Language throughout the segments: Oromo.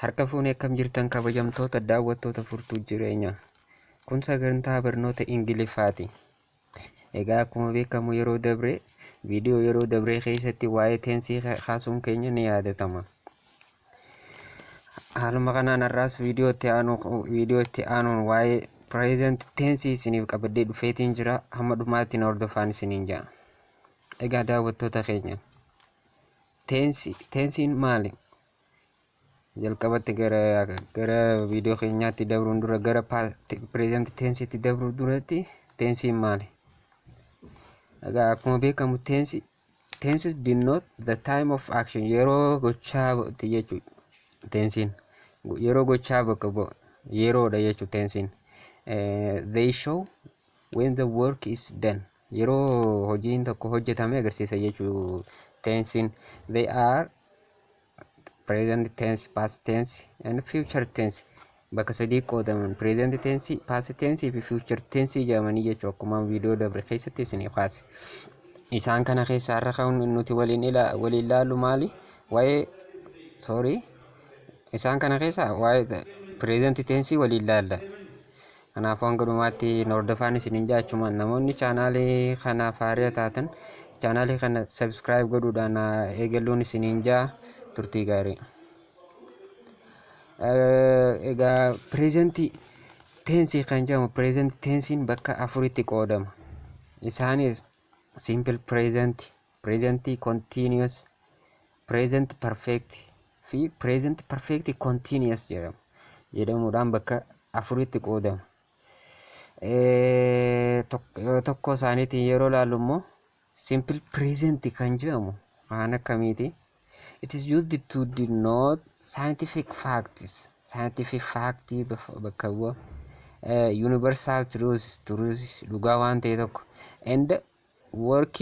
Harka fuunee akkam jirtan, kabajamtoota daawwattoota Furtuu Jireenyaa? Kun sagantaa barnoota Ingiliffaati. Egaa akkuma beekamu yeroo dabre, viidiyoo yeroo dabree keessatti waa'ee tense kaasuun keenya ni yaadatama. Haaluma kanaan har'aas viidiyoo itti aanuun waa'ee present tense isiniif qabadhee dhufeetiin jira. Hamma dhumaatti na hordofaan isiniin jedha. Egaa daawwattoota keenya, tenseiin maali? Jalqabatti gara viidiyoo keenyaatti dabruun dura, gara present tenseitti dabruu duratti, tenseiin maali? Egaa akkuma beekamu tenses denote the time of action, yeroo gochaati jechuudha. Tenseiin yeroo gochaa bakka bu'a, yeroodha jechuudha tenseiin. They show when the work is done, yeroo hojiin tokko hojjetame agarsiisa jechuudha tenseiin. They are present tense, past tense and future tense. Bakka sadii qoodaman: present tense, past tense fi future tense jedhamanii jechuudha, akkuma viidiyoo dabre keessatti isinii kaase. Isaan kana keessaa har'a kan nuti waliin ilaallu maali? Waa'ee, sorry, isaan kana keessaa waa'ee present tense waliin ilaalla. Kanaafuu hanga dhumaatti nu hordofaan isiniin jechuma. Namoonni chaanaalii kanaaf haaraa taatan chaanaalii kana subscribe godhuudhaan eegaluun isiniin jaa. Turtii gaarii. Egaa present tense kan jedhamu, present tenseiin bakka afuritti qoodama. Isaanis simple present, present continuous, present perfect fi present perfect continuous jedhamuudhaan bakka afuritti qoodama. Tokko isaaniitiin yeroo ilaallu immoo, simple present kan jedhamu waan akkamiiti? It is used to denote scientific facts. Scientific fact bakka bu'a. Universal truths, dhugaa waan ta'e tokko. And work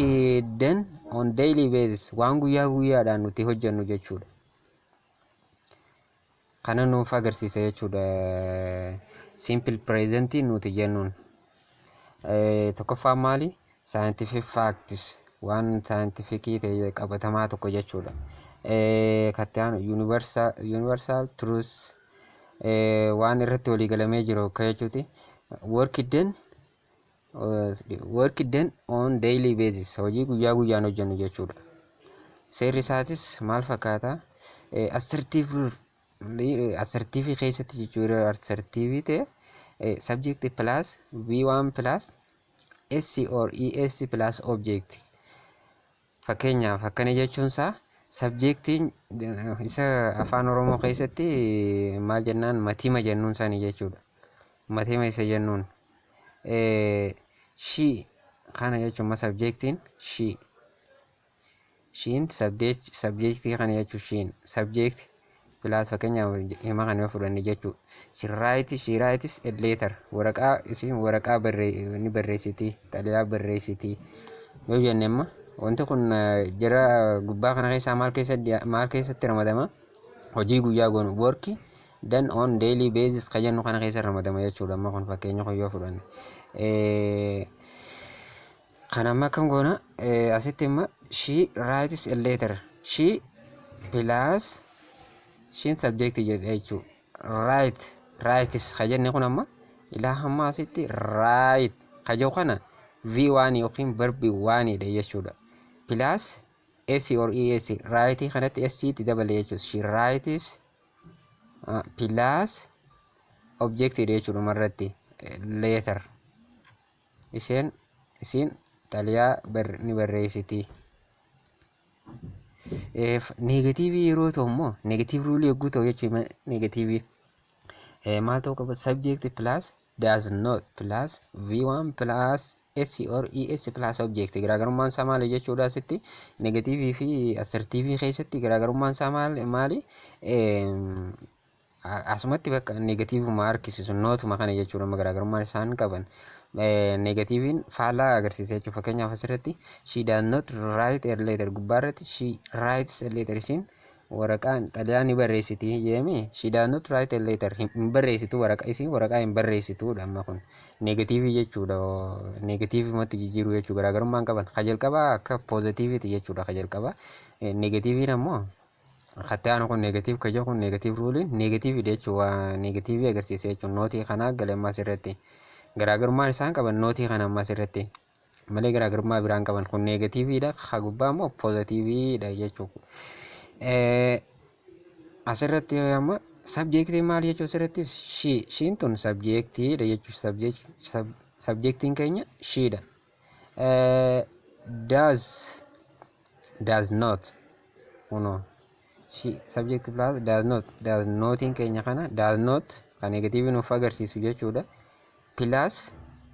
done on daily basis, waan guyyaa guyyaadhaan nuti hojjennu jechuudha. Kana nuuf agarsiisa jechuudha. Simple present nuti jennuun. Tokkoffaan maali? Scientific facts, waan scientificii ta'e qabatamaa tokko jechuudha. Katti aanu universal truths, waan irratti waliigalamee jiru akka jechuuti. Work done on daily basis, hojii guyyaa guyyaan hojjennu jechuudha. Seerri isaatis maal fakkaata? Assertive keessatti jechuudha, assertive ta'e subject plus V1 plus S or ES plus object. Fakkeenyaaf akkana jechuun isaa, subjectiin isa Afaan Oromoo keessatti maal jennaan, matima jennuun sani jechuudha. Matima isa jennuun. She kana jechuun subjectiin she. Shein subjectii kana jechuun shein subject plus, fakkeenyaaf hima kana yoo fudhanne jechuudha. She writes a letter. Waraqaa, isiin waraqaa ni barreessiti, xalayaa barreessiti. Yoo jenne amma wanti kun jara gubbaa kana keessaa maal keessatti ramadama? Hojii guyyaa goonu, work done on daily basis kan jennu kana keessa ramadama jechuudha. Amma kun fakkeenya kun yoo fudhanne. Kana amma akkam goona? Asitti imma she writes a letter. She plus, shein subject jedha jechuudha. Writes kan jenne kun amma ilaa hamma asitti write kan jedhu kana V1 yookiin verb 1 dha jechuudha. Plus S or ES, write kanatti S itti dabale jechuudha. She writes plus object jechuudha dhumarratti, letter. Isheen, isiin xalayaa ni barreessiti. Negative yeroo ta'u immoo, negative rule yogguu ta'u jechuudha, negative maal ta'uu qaba? Subject plus does not plus V1 plus S or ES plus object. Garaagarummaan isaa maali jechuudha? Asitti negative fi assertive keessatti garaagarummaan isaa maali? Asumatti bakka negativeuma harkisisu, notuma kana jechuudha. Amma garaagarummaan isaan qaban, negativeiin faallaa agarsiisa jechuudha. Fakkeenyaaf asirratti she does not write a letter, gubbaarratti she writes a letter, isiin waraqaan xalayaa ni barreessiti jedhame. She does not write a letter, hin barreessitu waraqaa, isiin waraqaa hin barreessituudha. Amma kun negative jechuudha, negativeumatti jijjiiruu jechuudha. Garaagarummaan qaban ka jalqabaa akka positiveiti jechuudha. Ka jalqabaa negativeiin ammoo Katti aanu kun negative ka jedhu kun negative ruleiin negativeidha jechuudha. Negativeii agarsiisa jechuudha. Notii kanaa gale ammas irratti. Garaagarummaan isaan qaban notii kana ammas irratti. Malee garaagarummaa biraan qaban kun negativeiidha. Ka gubbaa immoo positiveiidha jechuudha. Asirratti amma subjectiin maal jechuudha asirrattis? She. She'n tun subjectiidha jechuudha. Subjectiin keenya shedha. Does not, kunoo she subject plus does not, does notiin keenya kana does not kan negativeii nuuf agarsiisu jechuudha. Plus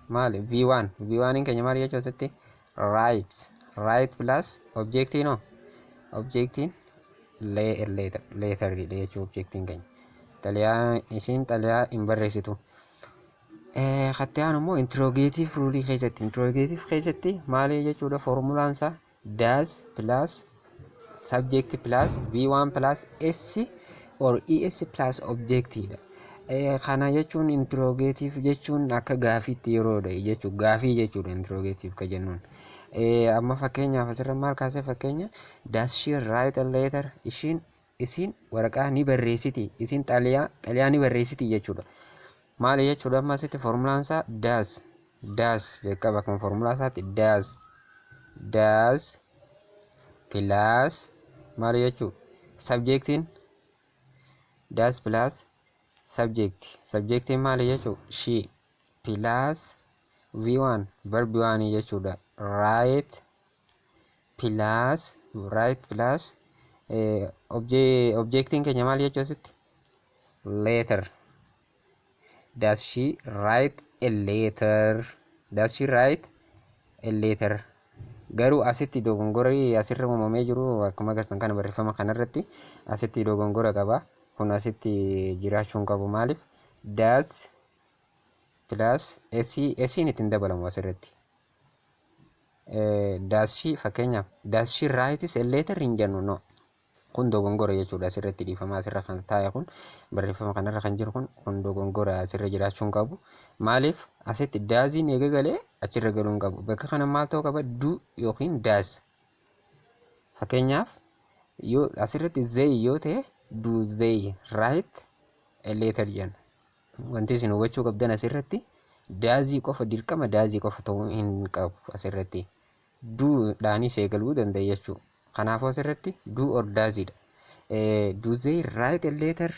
maali? V1. V1 keenya maali jechuudha asitti? Write. Write plus objectiin hoo? Objectiin letteridha jechuudha objectiin keenya. Xalayaa, isiin xalayaa hin barreessitu. Katti aanu immoo interrogative ruleii keessatti, interrogative keessatti maali jechuudha formulaan isaa? Does plus subject plus V1 plus S or ES plus objectidha. Kana jechuun interrogative jechuun akka gaafiitti yeroodha jechuudha. Gaafii jechuudha interrogative ka jennuun. Amma fakkeenyaaf asirra maal kaasee? Fakkeenya, does she write a letter? Ishiin, isiin waraqaa ni barreessiti. Isiin xalayaa ni barreessiti jechuudha. Maali jechuudha amma asitti formulaan isaa? Does jalqaba akkuma formulaa isaatti does plus maali jechuudha? Subjectiin does plus subject. Subjectiin maali jechuudha? She plus V1, verb 1 jechuudha. Write plus, write plus objectiin keenya maali jechuudha asitti? Letter. Does she write a letter? Does she write a letter? Garuu asitti dogongorri asirra uumamee jiru, akkuma agartan kana barreeffama kanarratti asitti dogongora qaba. Kun asitti jiraachuu hin qabu. Maaliif? Does plus S'n ittiin dabalamu asirratti. Does she, fakkeenyaaf, does she writes a letter hin jennu, no. Kun dogongora jechuudha asirratti, dhiifama. Asirra kan taa'e kun, barreeffama kanarra kan jiru kun dogongora, asirra jiraachuu hin qabu. Maaliif? Asitti doesiin eega galee achirra galuu hin qabu. Bakka kana maal ta'uu qaba? Do yookiin does. Fakkeenyaaf yoo asirratti they yoo ta'e, do they write a letter jenna. Wanti isin hubachuu qabdan asirratti doesii qofa, dirqama doesii qofa ta'uu hin qabu asirratti. Dodhaanis eegaluu danda'a jechuudha. Kanaafuu asirratti do or doesidha. Do they write a letter?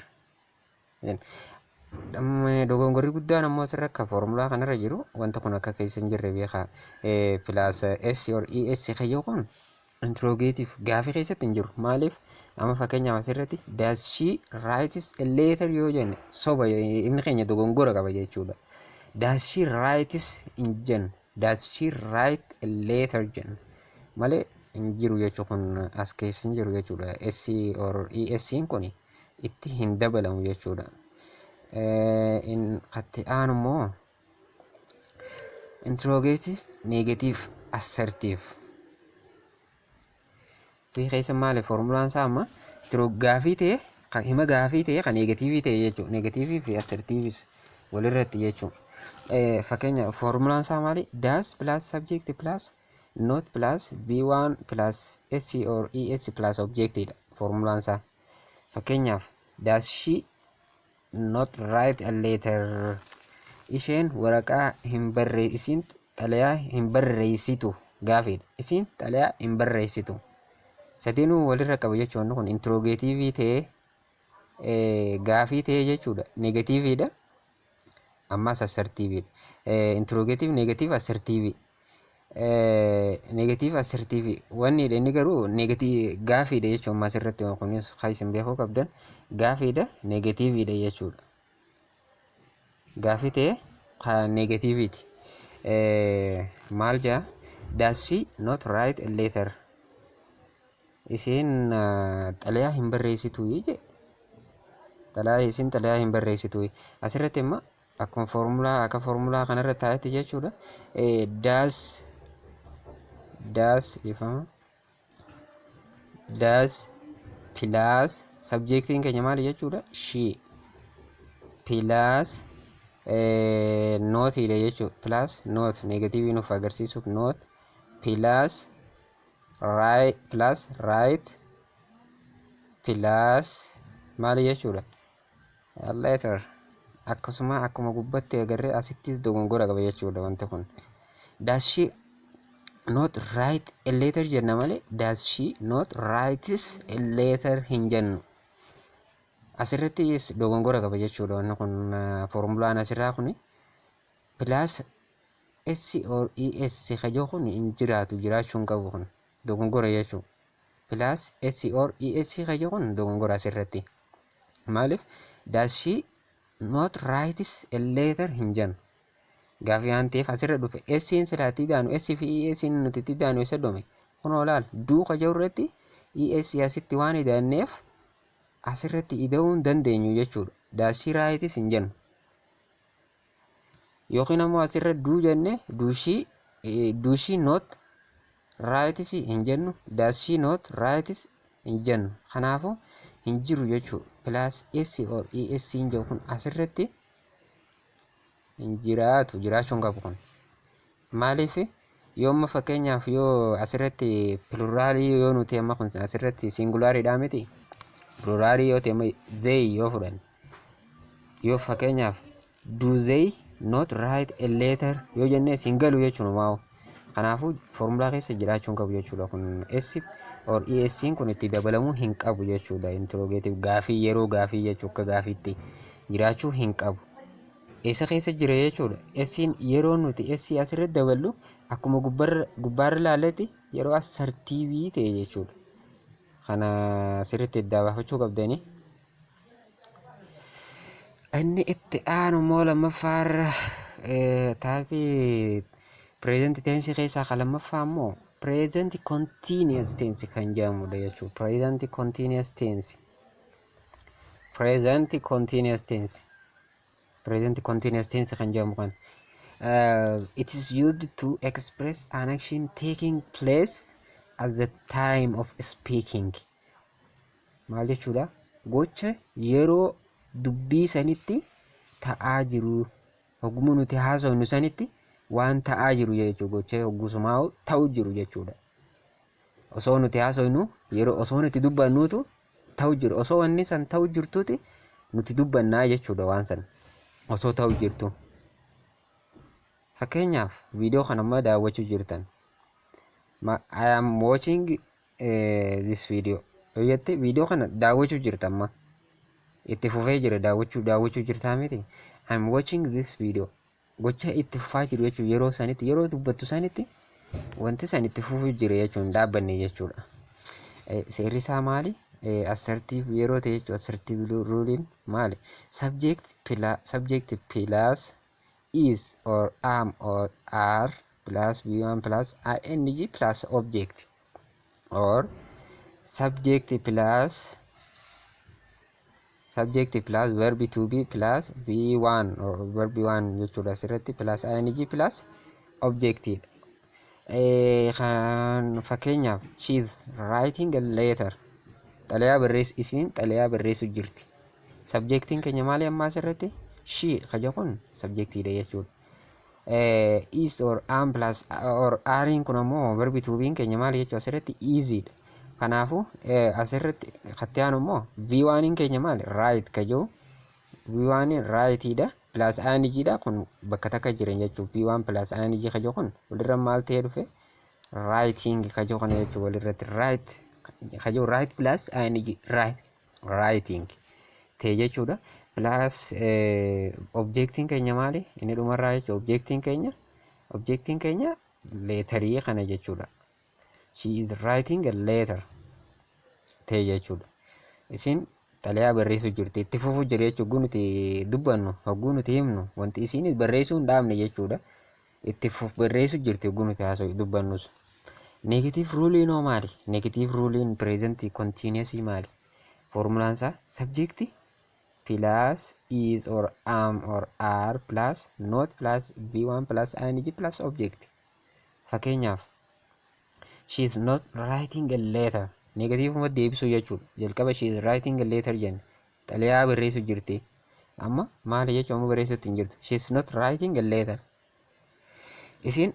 Dogongorri guddaan ammoo asirra akka foormulaa kanarra jiru wanta kun akka keessa hin jirre beekaa. Plus S or ES kayyoo kun interrogative gaafii keessatti hin jiru. Maaliif? Amma fakkeenyaaf asirratti does she writes a letter yoo jenne soba, inni keenya dogongora qaba jechuudha. Does she writes hin jennu. Does she write a letter jenna malee hin jiru jechuu, kun as keessa hin jiru jechuudha. S or ES kun itti hin dabalamu jechuudha. Katti aanu immoo interrogative negative assertive. Fi keessa maali formulaan isaa amma? Gaafii ta'e, kan hima gaafii ta'e, kan negativeii ta'e jechuudha. Negativeii fi assertiveis walirratti jechuudha. Fakkeenya formulaan isaa maali? Does plus subject plus not plus V1 plus S or ES plus objectidha formulaan isaa. Fakkeenyaaf, does she not write a letter? Isheen waraqaa hin barree, isiin xalayaa hin barreessitu gaafiidha. Isiin xalayaa hin barreessitu. Sadeenuu walirra qaba jechuun kun interrogativeii ta'ee gaafii ta'ee jechuudha. Negativeiidha. Ammas assertiveiidha. Interrogative, negative, assertiveii. Negative, assertiveii. Wanni inni garuu negative gaafiidha jechuudha. Ammas irratti kunis kan isin beekuu qabdan gaafiidha, negativeiidha jechuudha. Gaafii ta'ee kan negativeiiti. Maal jedha? Does she not write a letter? Isheen xalayaa hin barreessitu jedhe. Xalayaa, isiin xalayaa hin barreessitu. Asirratti immoo akkuma foormulaa, akka foormulaa kanarra taa'etti jechuudha. Does, dhiifama. Does plus subjectiin keenya maali jechuudha? She plus notiidha jechuudha. Plus not, negativeii nuuf agarsiisuuf not plus write, plus write Plus maali jechuudha? Letter. Akkasuma akkuma gubbatti agarree asittis dogongora qaba jechuudha wanti kun. "Does she not write a letter" jenna malee "Does she not writes a letter" hin jennu. Asirratti dogongora qaba jechuudha wanni kun. Foormulaan asirraa kun plus S or ES kajoo kun hin jiraatu, jiraachuu hin qabu. Kun dogongora jechuudha. Plus S or ES kajoo kun dogongora asirratti. Maaliif? "Does she not writes a letter" hin jennu. Gaafii waan ta'eef asirra dhufe S'n silaatti daanu, S fi ES nuti itti daanu isa dhume. Kunoo laal, do kajoo irratti ES asitti waan idaanneef asirratti ida'uu hin dandeenyu jechuudha. "Does she writes" hin jennu. Yookiin ammoo asirra do jenne, "Do she not writes" hin jennu, "Does she not writes" hin jennu. Kanaafuu hin jiru jechuudha. Plus S or ES hin jiru kun asirratti hin jiraatu, jiraachuu hin qabu kun. Maaliif? Yoo amma fakkeenyaaf yoo asirratti pluralii yoo nuti amma kun asirratti singulariidhaa miti, pluralii yoo ta'e, amma they yoo fudhanne, yoo fakkeenyaaf "Do they not write a letter" yoo jenne hin galu jechuudha maa'u. Kanaafuu foormulaa keessa jiraachuu hin qabu jechuudha kun. S or ES kun itti dabalamuu hin qabu jechuudha. Interrogative gaafii, yeroo gaafii jechuu, akka gaafiitti jiraachuu hin qabu. Eessa keessa jira jechuudha? S'n yeroo nuti S asirratti daballu akkuma gubbaarra ilaalletti yeroo assertive ta'e jechuudha. Kana sirriitti adda baafachuu qabdanii. Inni itti aanu immoo lammaffaarra type present tense keessaa kan lammaffaa immoo present continuous tense kan jedhamudha jechuudha. Present continuous tense. Present continuous tense. Present continuous tense kan jedhamu kan. It is used to express an action taking place at the time of speaking. Maal jechuudha? Gocha yeroo dubbii sanitti ta'aa jiru. Hogguma nuti haasofnu sanitti waan ta'aa jiru jechuudha. Gocha hoggusumaa ta'u jiru jechuudha. Osoo nuti haasofnu, yeroo osoo nuti dubbannuutu ta'u jiru. Osoo wanni san ta'u jirtuuti nuti dubbannaa jechuudha waan san. Osoo ta'u jirtu. Fakkeenyaaf viidiyoo kana amma daawwachuu jirtan. "I am watching this video" yoo jette, viidiyoo kana daawwachuu jirta amma. Itti fufee jira, daawwachuu jirtaa miti. "I am watching this video." Gocha itti fufaa jiru jechuudha. Yeroo sanitti, yeroo dubbattu sanitti wanti san itti fufuu jira jechuun dhaabbanne jechuudha. Seerri isaa maali? Assertive yeroo ta'e jechuudha. Assertive ruleiin maali? Subject plus is or am or are plus v1 plus ing plus object, or subject plus verb to be plus v1 or verb 1 jechuudha asirratti, plus ing plus object dha. Kan fakkeenyaaf "She is writing a letter." Xalayaa barreessu, isiin xalayaa barreessu jirti. Subjectiin keenya maali amma asirratti? She kaja kun subjectiidha jechuudha. Is or am plus or arein kun ammoo verb to be'n keenya maali jechuudha asirratti? Is dha. Kanaafuu asirratti katti aanu immoo V1 keenya maali? Write ka jiru V1 writeidha plus ing dha. Kun bakka takka jiran jechuudha. V1 plus ing ka jiru kun walirra maal ta'ee dhufe? Writing ka jiru kana jechuudha. Walirratti write ka jiru, write plus ing, write, writing ta'e jechuudha. Plus objectiin keenya maali? Inni dhumarraa jechuudha. Objectiin keenya letterii kana jechuudha. "She is writing a letter" ta'e jechuudha. Isin xalayaa barreessuu jirti, itti fufuu jira jechuudha. Hogguu nuti dubbannu, hogguu nuti himnu, wanti isiin barreessuu hin dhaabne jechuudha. Itti barreessuu jirti hogguu nuti haasa'u dubbannus. Negative ruleiin hoo maali? Negative ruleiin present continuous maali? Formulaan isaa subject plus is or am or are plus not plus v1 plus ing plus object. Fakkeenyaaf "She is not writing a letter." Negativeuma deebisuu jechuudha. Jalqaba "She is writing a letter" jenne. Xalayaa barreessuu jirti. Amma maali jechuun? Amma barreessuutti hin jirtu. "She is not writing a letter." Isiin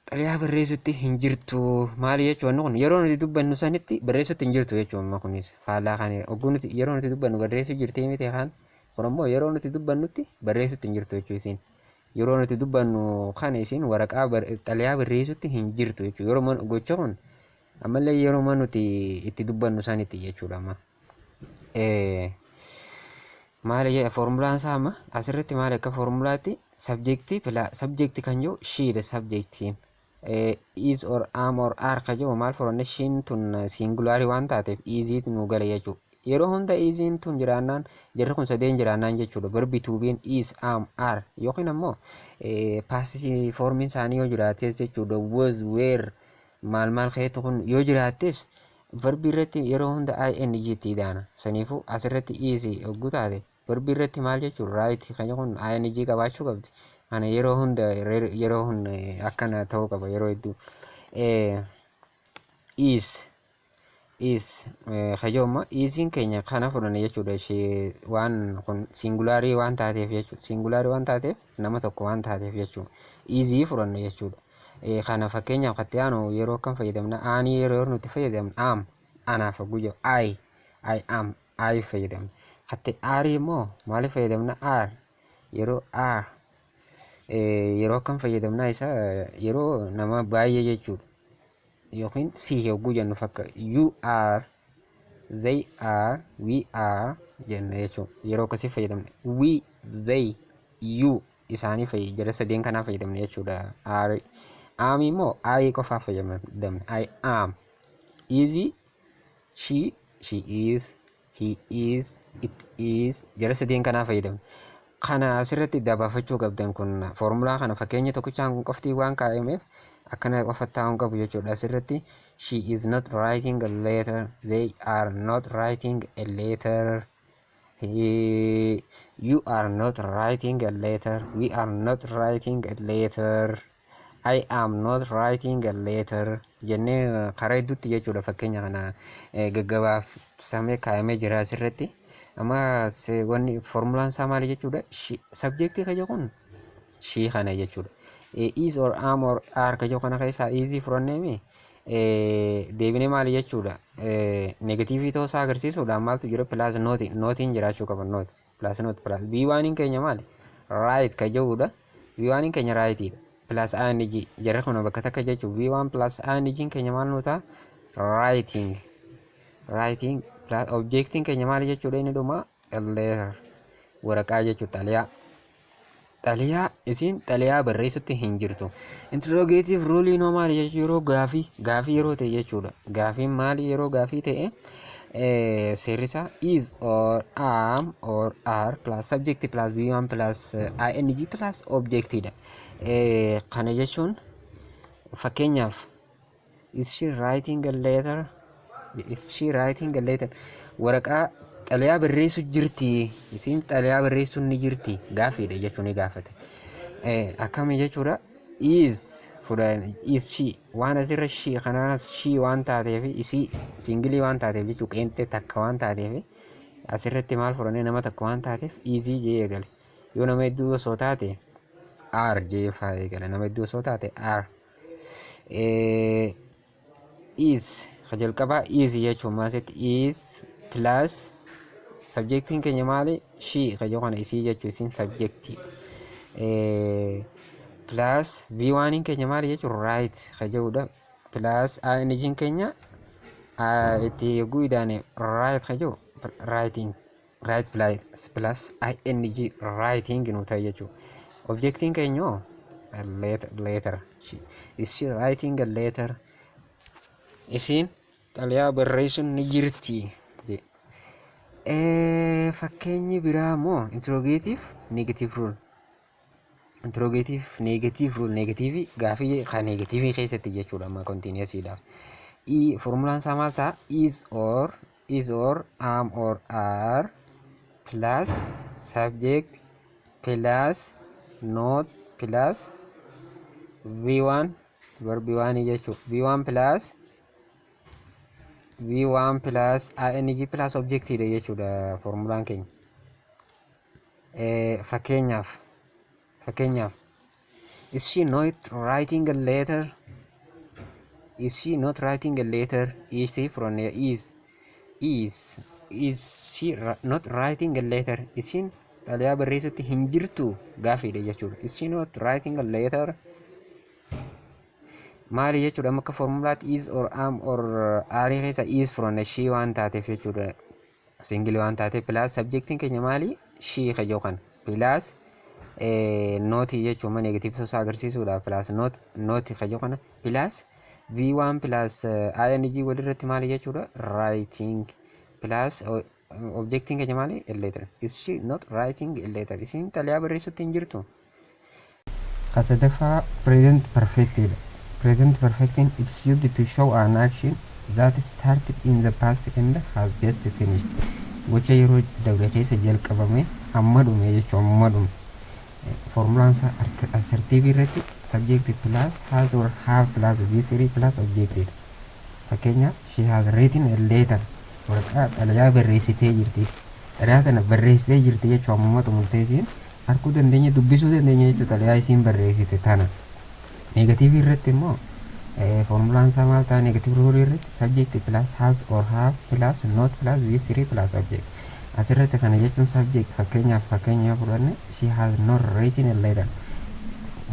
Xalayaa barreessutti hin jirtu. Maali jechuun kun? Yeroo nuti dubbannu sanitti barreessutti hin jirtu jechuun. Amma kunis faallaa kan ogguu nuti yeroo nuti dubbannu barreessuu jirti miti. Kan kun ammoo yeroo nuti dubbannutti barreessutti hin jirtu jechuu. Isiin yeroo nuti dubbannu kana isiin waraqaa xalayaa barreessutti hin jirtu jechuudha. Yeroo gocha kun ammallee yeroo nuti itti dubbannu sanitti jechuudha. Amma maali jedha foormulaan isaa? Amma asirratti maali? Akka foormulaatti subjectii, subjectii kan jiru she dha. Subjectiin is or am or are kan jiru maal fudhanne? Sheen tun singularii waan taateef isiit nu gala jechuudha. Yeroo hunda isiin tun jiraannaan, jarri kun sadeen jiraannaan jechuudha. Verb to been is, am, are yookiin ammoo past formiin isaanii yoo jiraates jechuudha. Was, were, maal maal keetu kun yoo jiraattes verbii irratti yeroo hunda ing itti idaana. Saniifuu asirratti is hogguu taate verbii irratti maal jechuudha? Write kan kun ing qabaachuu qabdi. Kana yeroo hunda, yeroo hunda akkana ta'uu qaba yeroo hedduu. Is kajooma isiin keenya kana fudhanne jechuudha. Ishee waan kun singularii waan taateef jechuudha. Singularii waan taateef, nama tokko waan taateef jechuudha. Isii fudhanne jechuudha. Kana fakkeenyaaf katti aanu yeroo akkam fayyadamna? Anii yeroo nuti fayyadamnu am, anaaf hogguu jiru I am, I fayyadamna. Katti are immoo maaliif fayyadamna? Are yeroo, are yeroo akkam fayyadamna? Isa yeroo nama baay'ee jechuudha. Yookiin si hogguu jennu fakka you are, they are, we are jenna jechuudha. Yeroo akkasii fayyadamne we, they, you isaanii jara sadeen kanaa fayyadamne jechuudha. Are am immoo I qofaa fayyadamne, I am. Is she, she is, he is, it is, jara sadeen kanaa fayyadamne. Kana asirratti dabaafachuu qabdan kun foormulaa kana fakkeenya tokkichaan kun qofti waan kaa'ameef akkana qofa taa'uun qabu jechuudha. Asirratti she is not writing a letter, they are not writing a letter, you are not writing a letter, we are not writing a letter, I am not writing a letter jennee karaa hedduutti jechuudha. Fakkeenya kana gaggabaabsamee kaa'amee jira asirratti. Amma wanni foormulaan isaa maali jechuudha? Subjectii kan kun she kana jechuudha. Is or am or are kan kana keessaa is fudhanneemi deebinee maali jechuudha? Negativeii ta'uu isaa agarsiisuudhaan maaltu jira? Plus not, notiin jiraachuu qaba. Not plus, not plus V1 keenya maali? Write kan jedhudha. V1 keenya writeiidha. Plus ing jarri kun bakka takka jechuun V1 plus ing keenya maal nu ta'a? Writing. Writing plus objectiin keenya maali jechuudha? Inni dhuma letter, waraqaa jechuudha, xalayaa. Xalayaa, isiin xalayaa barreessutti hin jirtu. Interrogative rule noo maali jechuudha? Yeroo gaafii, gaafii yeroo ta'e jechuudha. Gaafiin maali? Yeroo gaafii ta'e seerri isaa is or am or are plus subject plus V1 plus ing plus objectidha. Kana jechuun fakkeenyaaf is she writing a letter? Is she writing a letter? Waraqaa, xalayaa barreessu jirti? Isiin xalayaa barreessu ni jirti? Gaafiidha jechuun ni gaafate. Akkami jechuudha? Is fudhan, is she waan asirra she kanaas she waan taateef, isii singleii waan taateef jechuu, qeenxee takka waan taateef asirratti maal fudhannee? Nama takka waan taateef isii jee eegale. Yoo nama hedduu osoo taate are jee faa eegale. Nama hedduu osoo taate are. Is ka jalqabaa is jechuun maasitti is plus subjectiin keenya maali? She ka jedhu kana, isii jechuu, isiin subjectii. Plus V1 keenya maali jechuun? Write ka jedhudha. Plus ing keenya itti yogguu idaane write ka jedhu, writing, write plus, plus ing, writing nu ta'e jechuudha. Objectiin keenya hoo? Letter, letter. Is she writing a letter? Isiin xalayaa barreessuun ni jirti. Fakkeenyi biraa immoo interrogative negative rule. Interrogative negative rule, negative gaafii kan negative keessatti jechuudha. Amma continuousidhaaf. I formulaan isaa maal ta'a? Is or, is or am or are plus subject plus not plus V1, verb 1 jechuudha. V1 plus, V1 plus ing plus objectiidha jechuudha formulaan keenya. Fakkeenyaaf is she not writing a letter? Is she not writing a letter? Is she from is is is she not writing a letter? Isiin xalayaa barreessutti hin jirtu gaafiidha jechuudha. Is she not writing a letter? Maali jechuudha? Amma akka formulaatti is or am or are keessa is from she waan taateef jechuudha. Single waan taateef, plus subjectiin keenya maali? She kajoo kana plus not jechuun negative isaa agarsiisuudha. Plus not, not kajoo kana plus V1 plus ing walirratti maali jechuudha? Writing plus objectiin keenya maali? A letter. Is she not writing a letter? Isiin xalayaa barreessutti hin jirtu. Ka sadaffaa present perfectidha. Present perfecting, it's used to show an action that started in the past and has just finished. Gocha yeroo dabre keessa jalqabame amma dhume jechuun amma dhume. Formulaan isaa assertive irratti subject plus has or have plus V3 plus objective. Fakkeenyaaf, she has written a letter. Waraqaa xalayaa barreessitee jirti. Xalayaa kana barreessitee jirti jechuun ammuma xumurtee isiin arguu dandeenya, dubbisuu dandeenya jechuudha xalayaa isiin barreessite tana. Negative irratti immoo formulaan isaa maal ta'a? Negative rule irratti subject plus has or have plus not plus V3 plus object. Asirratti kana jechuun subject, fakkeenyaaf, fakkeenya yoo fudhanne, she has not written a letter.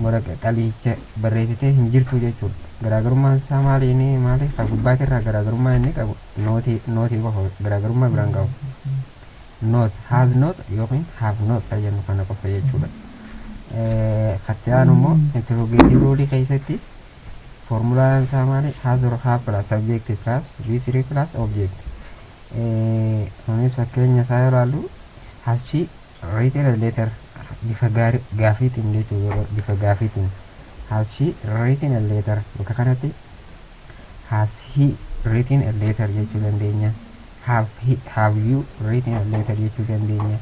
Waraqaa xalicha barreessitee hin jirtu jechuudha. Garaagarummaan isaa maali? Inni maali? Kan gubbaatirraa garaagarummaa inni qabu not, not qofa, garaagarummaa biraan qabu. Not, has not yookiin have not kan jennu kana qofa jechuudha. Katti aanu immoo interrogative rule keessatti formulaan isaa maali? Has or have plus subject plus V3 plus object. Kunis fakkeenya isaa yoo ilaallu, has she written a letter? Bifa gaafiitiin jechuudha, bifa gaafiitiin. Has she written a letter? Bakka kanatti has he written a letter jechuu dandeenya, have he, have you written a letter jechuu dandeenya,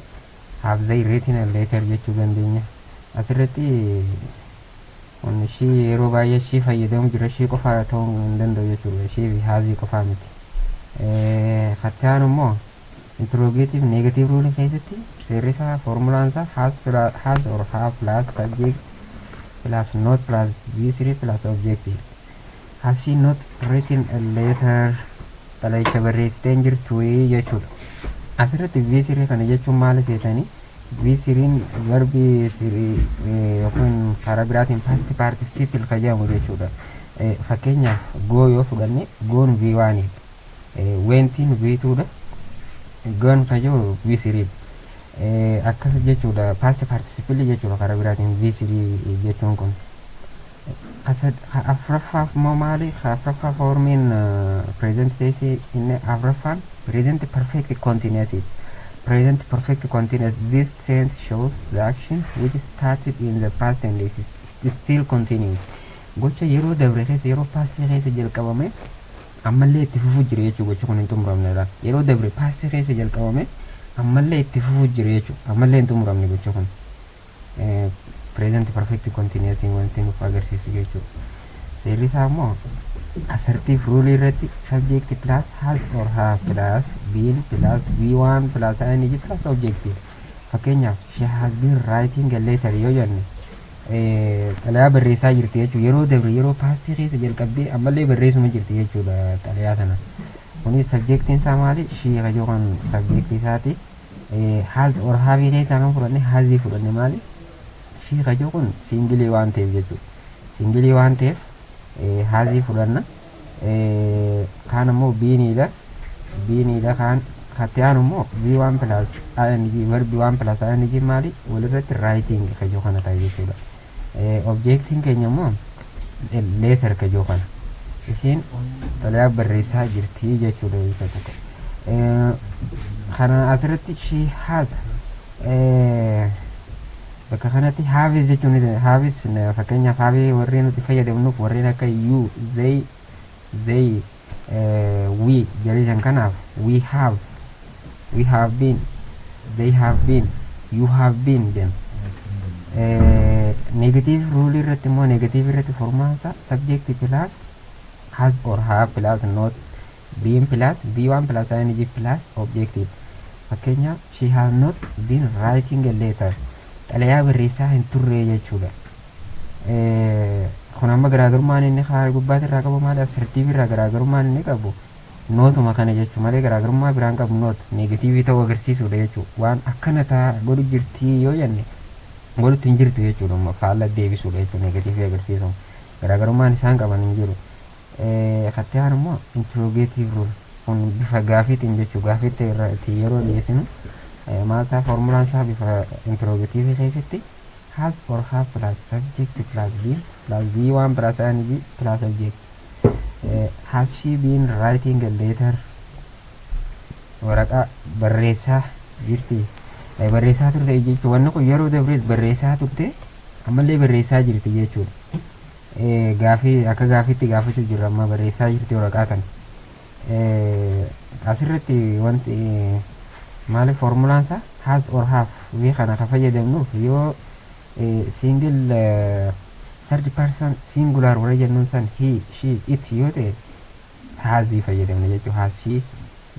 have they written a letter jechuu dandeenya. Asirratti kun she yeroo baay'ee she fayyadamu jira, she qofaa ta'uu hin danda'u jechuudha. She fi has qofaa miti. Katti aanu immoo interrogative negative rule keessatti seerri isaa, formulaan isaa has or have plus subject plus not plus V3 plus objective. Has she not written a letter? Xalayicha barreessitee hin jirtu jechuudha. Asirratti V3 kana jechuun maal seetanii? V3 verb three yookiin karaa biraatiin past participle kan jedhamu jechuudha. Fakkeenyaaf, go yoo fudhanne, goon V1 dha, wentiin V2 dha, gone kan jedhu V3. Akkas jechuudha, past participle jechuudha karaa biraatiin V3 jechuun kun. Afuraffaaf immoo maali? Afuraffaa formiin present tense inni afuraffaan present perfect continuous. Present perfect continuous, this tense shows the action which started in the past and is still continuing. Gocha yeroo dabre keessa, yeroo past keessa jalqabame ammallee itti fufuu jira jechuudha. Gocha kun hin xumuramnedha. Yeroo dabre past keessa jalqabame ammallee itti fufuu jira jechuudha. Ammallee hin xumuramne gocha kun. Present perfect continuous wanti nuuf agarsiisu jechuudha. Seerri isaa immoo assertive rule irratti subject plus has or have plus been plus V1 plus ing plus objective. Fakkeenyaaf, she has been writing a letter yoo jenne, xalayaa barreessaa jirti jechuudha. Yeroo dabre, yeroo past keessa jalqabdee ammallee barreessuma jirti jechuudha xalayaa tana. Kunis subjectiin isaa maali? She kajoo kan subject isaati. Has or have keessaa kan fudhanne has fudhanne. Maali? She kajoo kun single waan ta'eef jechuudha. Single waan ta'eef has fudhanna. Kaan ammoo beeniidha. Beeniidha kaan katti aanu immoo V1 plus ing, verb 1 plus ing maali? Walirratti writing kajoo kana ta'a jechuudha. Objectiin keenya immoo letter kajoo kana. Isiin xalayaa barreessaa jirti jechuudha hiika tokko. Kana asirratti she has, bakka kanatti haveis jechuun ni haveis. Fakkeenyaaf, have warreen nuti fayyadamnuuf warreen akka you, they, we jedhan. Kanaaf we have, we have been, they have been, you have been jenna. Negative rule irratti immoo, negative irratti formaansa subject plus has or have plus not been plus V1 plus ing plus objective. Fakkeenyaaf, she has not been writing a letter. Xalayaa barreessaa hin turre jechuudha. Kun amma garaagarummaan inni gubbaatti irraa qabu maali? Assertive irraa garaagarummaan inni qabu notuma kana jechuu malee garaagarummaa biraan qabu. Not negative ta'uu agarsiisuudha jechuudha. Waan akkana ta'a godhu jirtii yoo jenne, godhutti hin jirtu jechuudha. Amma faalla deebisuudha jechuudha, negative agarsiisuun garaagarummaan isaan qaban hin jiru. Katti aanu immoo interrogative rule. Kun bifa gaafiitiin jechuu, gaafiitti irratti yeroo dhiyeessinu maal ta'a formulaan isaa? Bifa interrogative keessatti has or have plus subject plus been plus V1 plus ing plus object. Has she been writing a letter? Waraqaa barreessaa jirti, barreessaa turte jechuudha. Wanni kun yeroo dabrees barreessaa turte, ammallee barreessaa jirti jechuudha. Gaafii akka gaafiitti gaafachuu jirra amma, barreessaa jirti waraqaa tan. Asirratti wanti maali formulaan isaa? Has or have v kana ka fayyadamnuuf yoo single third person singular warra jennuun san, he, she, it yoo ta'e, has fayyadamna jechuudha. Has she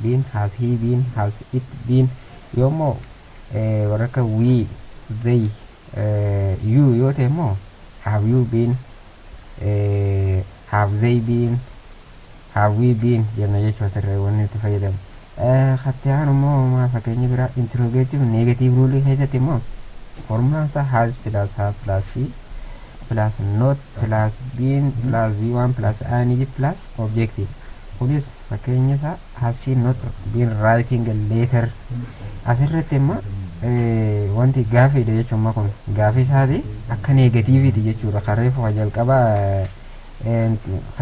been, has he been, has it been. Yoo immoo warra akka we, they, you yoo ta'e immoo have you been, have they been, have we been jenna jechuudha asirra wanni itti fayyadamu. Katti aanu immoo maa fakkeenya biraa interrogative negative rule keessatti immoo formulaan isaa has plus have plus she plus not plus been plus V1 plus ing plus objective. Kunis fakkeenya isaa has she not been writing a letter? Asirratti immoo wanti gaafiidha jechuun kun gaafii isaati akka negativeiiti jechuudha. Kareefu ka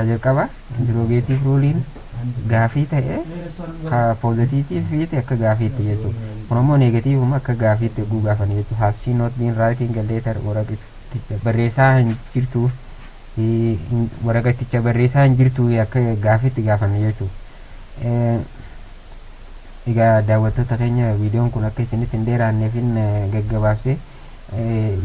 jalqaba interrogative ruleiin gaafii ta'e, ka positive ta'e akka gaafiitti jechuudha. Kun ammoo negativeuma akka gaafiitti eeguu gaafan jechuudha. Has she not been writing a letter? Waraqaticha barreessaa hin jirtu, waraqaticha barreessaa hin jirtu akka gaafiitti gaafanne jechuudha. Egaa daawwattoota keenya, viidiyoon kun akka isinitti hin dheeraanneefin gaggabaabse.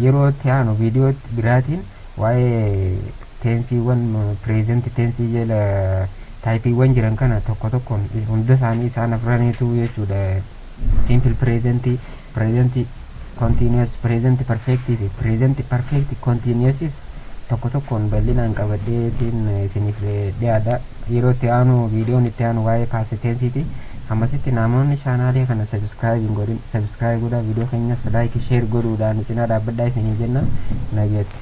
Yeroo itti aanu viidiyoo biraatiin waa'ee tenseiiwwan present tense jala typeiiwwan jiran kana tokko tokkoon hunda isaanii, isaan afraniitu jechuudha, simple present, present continuous, present perfect fi present perfect continuous, tokko tokkoon bal'inaan qabadheetiin isiniif dhiyaadha. Yeroo itti aanu, viidiyoon itti aanu waa'ee past tenseiiti. Ammasitti namoonni channelii kana subscribe hin godhin subscribe godhaa, viidiyoo keenyas like, share godhuudhaan cinaa dhaabbadhaa isiniin jenna. Nageetti.